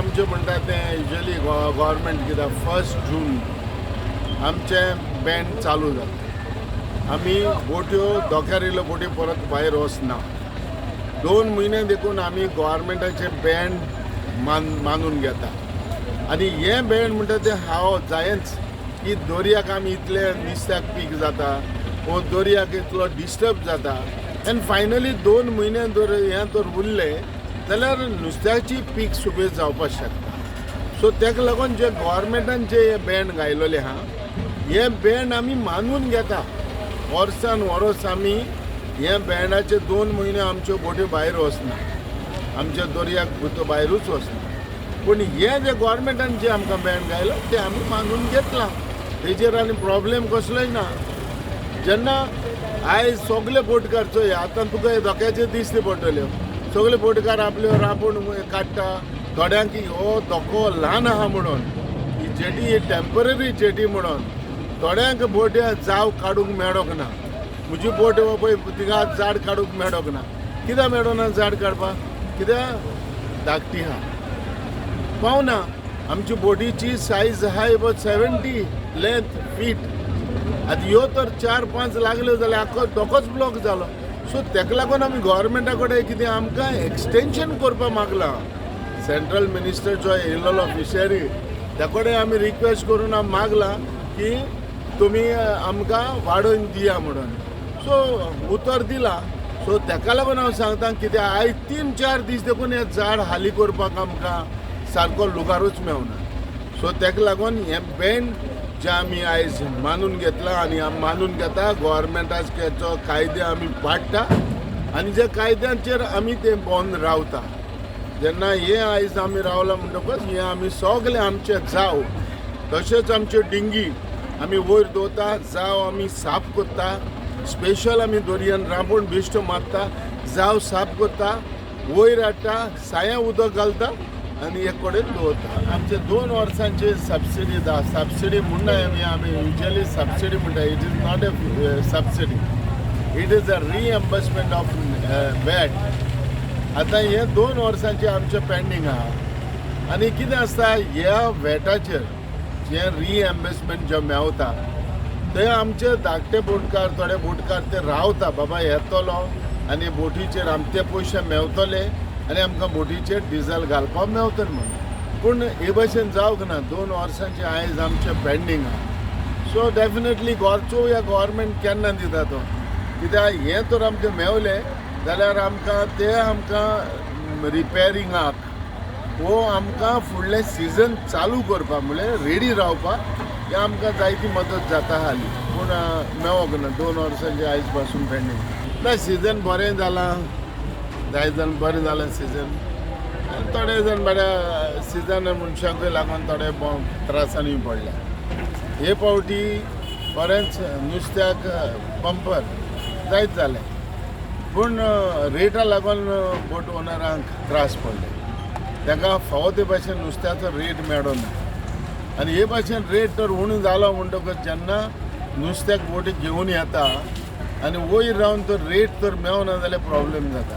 आमचें म्हणटा तें युजली गोवोरमेंट कित्याक 1 जून आमचें बॅन चालू जाता. आमी बोट्यो, धोक्यार येयल्यो बोटी परत भायर वचना. 2 म्हयने देखून आमी गोवोरमेंटाचें बॅन मानून घेता. आनी हें बॅन म्हणटा तें हांव जायच की दर्याक आमी इतले नुस्त्याक पीक जाता वो दर्याक इतलो डिस्टर्ब जाता. आनी फायनली 2 म्हयने जर हें जर उरलें जाल्यार नुस्त्याची पीक सुबेज जावपाक शकता. सो ताका लागून जे गोवोरमेंटान जे हे बॅन घायलेलें आहा, हें बॅन आमी मानून घेता. वर्सान वरोस आमी हे बॅनाचे 2 म्हयने आमच्यो बोट्यो भायर वचना, आमच्या दर्याक भायरूच वचना. पूण हें जे गोवोरमेंटान जे आमकां बॅन घायलां तें आमी मानून घेतलां. तेजेर आनी प्रॉब्लेम कसलोय ना. जेन्ना आयज सगळे बोटकार चोय, आतां तुका हे धोक्याचे दिश्टी पडटल्यो. सगळे बोटकार आपल्यो रांपूण काडटा. थोड्यांक हो धोको ल्हान आहा म्हणून, ही जेटी ही टेंपररी जेटी म्हणून थोड्यांक बोट्या जाव काडूंक मेळोंक ना. म्हजी बोट पळय, तिका जाड काडूंक मेळोंक ना. कित्याक मेळना जाड काडपाक? कित्याक धाकटी आहा, पावना. आमची बोटीची सायज आहा अबावट 70 लेंथ फीट. आतां ह्यो तर चार पांच लागल्यो जाल्यार आख्खो धोकोच ब्लॉक जालो. सो तेका लागून आमी गोवोरमेंटा कडेन कितें आमकां एक्सटेंशन करपाक मागलां. सेंट्रल मिनिस्टर जो येयलेलो फिशरी, त्या कडेन आमी रिक्वेस्ट करून आमी मागलां की तुमी आमकां वाडोवन दिया म्हणून. सो उतर दिलां. सो तेका लागून हांव सांगता, कित्याक आयज 3-4 दीस देखून हें झाड हाली करपाक आमकां सारको लुगारूच मेवना. सो तेका लागून हें बॅन जें आमी आयज मानून घेतलां आनी आमी मानून घेता, गोवोरमेंटाचो कायदे आमी पाळटा आनी ज्या कायद्यांचेर आमी ते बंद रावता. जेन्ना हें आयज आमी रावला म्हणटकच हें आमी सगळे आमचे जाव, तशेंच आमच्यो डिंगी आमी वयर दवरता, जाव आमी साफ करता. स्पेशल आमी दर्यान रांपोण बेश्टो मारता, जाव साफ करता, वयर हाडटा, साया उदक घालता आनी एक कडेन दवरता. आमचे 2 वर्सांची सबसिडी दा सबसिडी म्हणना आमी. आमी युजली सबसिडी म्हणटा. It is not a subsidy, it is a reimbursement of VAT. आतां हे 2 वर्सांचे आमचे पेंडींग आहा. आनी कितें आसता, ह्या वॅटाचेर जें रिएम्बर्समेंट जें मेवता ते आमचे धाकटे बोटकार, थोडे बोटकार ते रावता, बाबा येतलो आनी बोटीचेर आमचे ते पयशे मेवतले आनी आमकां बोटीचेर डिजल घालपाक मेवतले म्हणून. पूण हे भशेन जावंक ना. 2 वर्सांचे आयज आमचे पेंडींग आहा. सो डेफिनेटली चोवया गोवोरमेंट केन्ना दिता तो. कित्याक हें तर आमकां मेवलें जाल्यार आमकां ते आमकां रिपेरिंगाक वो आमकां फुडलें सिजन चालू करपाक, म्हणल्यार रेडी रावपाक हें आमकां जायती मदत जाता हाली. पूण मेवोंक ना. 2 वर्सांचे आयज पासून पेंडींग ना. सिजन बरें जालां, जाय जाण बरें जालां सिजन. थोडे जाण बऱ्या सिजन मनशांकूय लागून थोडे त्रासांनी पडल्या. हे फावटी बरेंच नुस्त्याक बंपर जायत जालें, पूण रेटा लागून बोट ओनरांक त्रास पडले. ताका फावो ते भाशेन नुस्त्याचो रेट मेळना. आनी हे भाशेन रेट तर उणो जालो म्हणटकच जेन्ना नुस्त्याक बोटी घेवन येता आनी वयर रावन तर रेट तर मेवना जाल्यार प्रॉब्लेम जाता.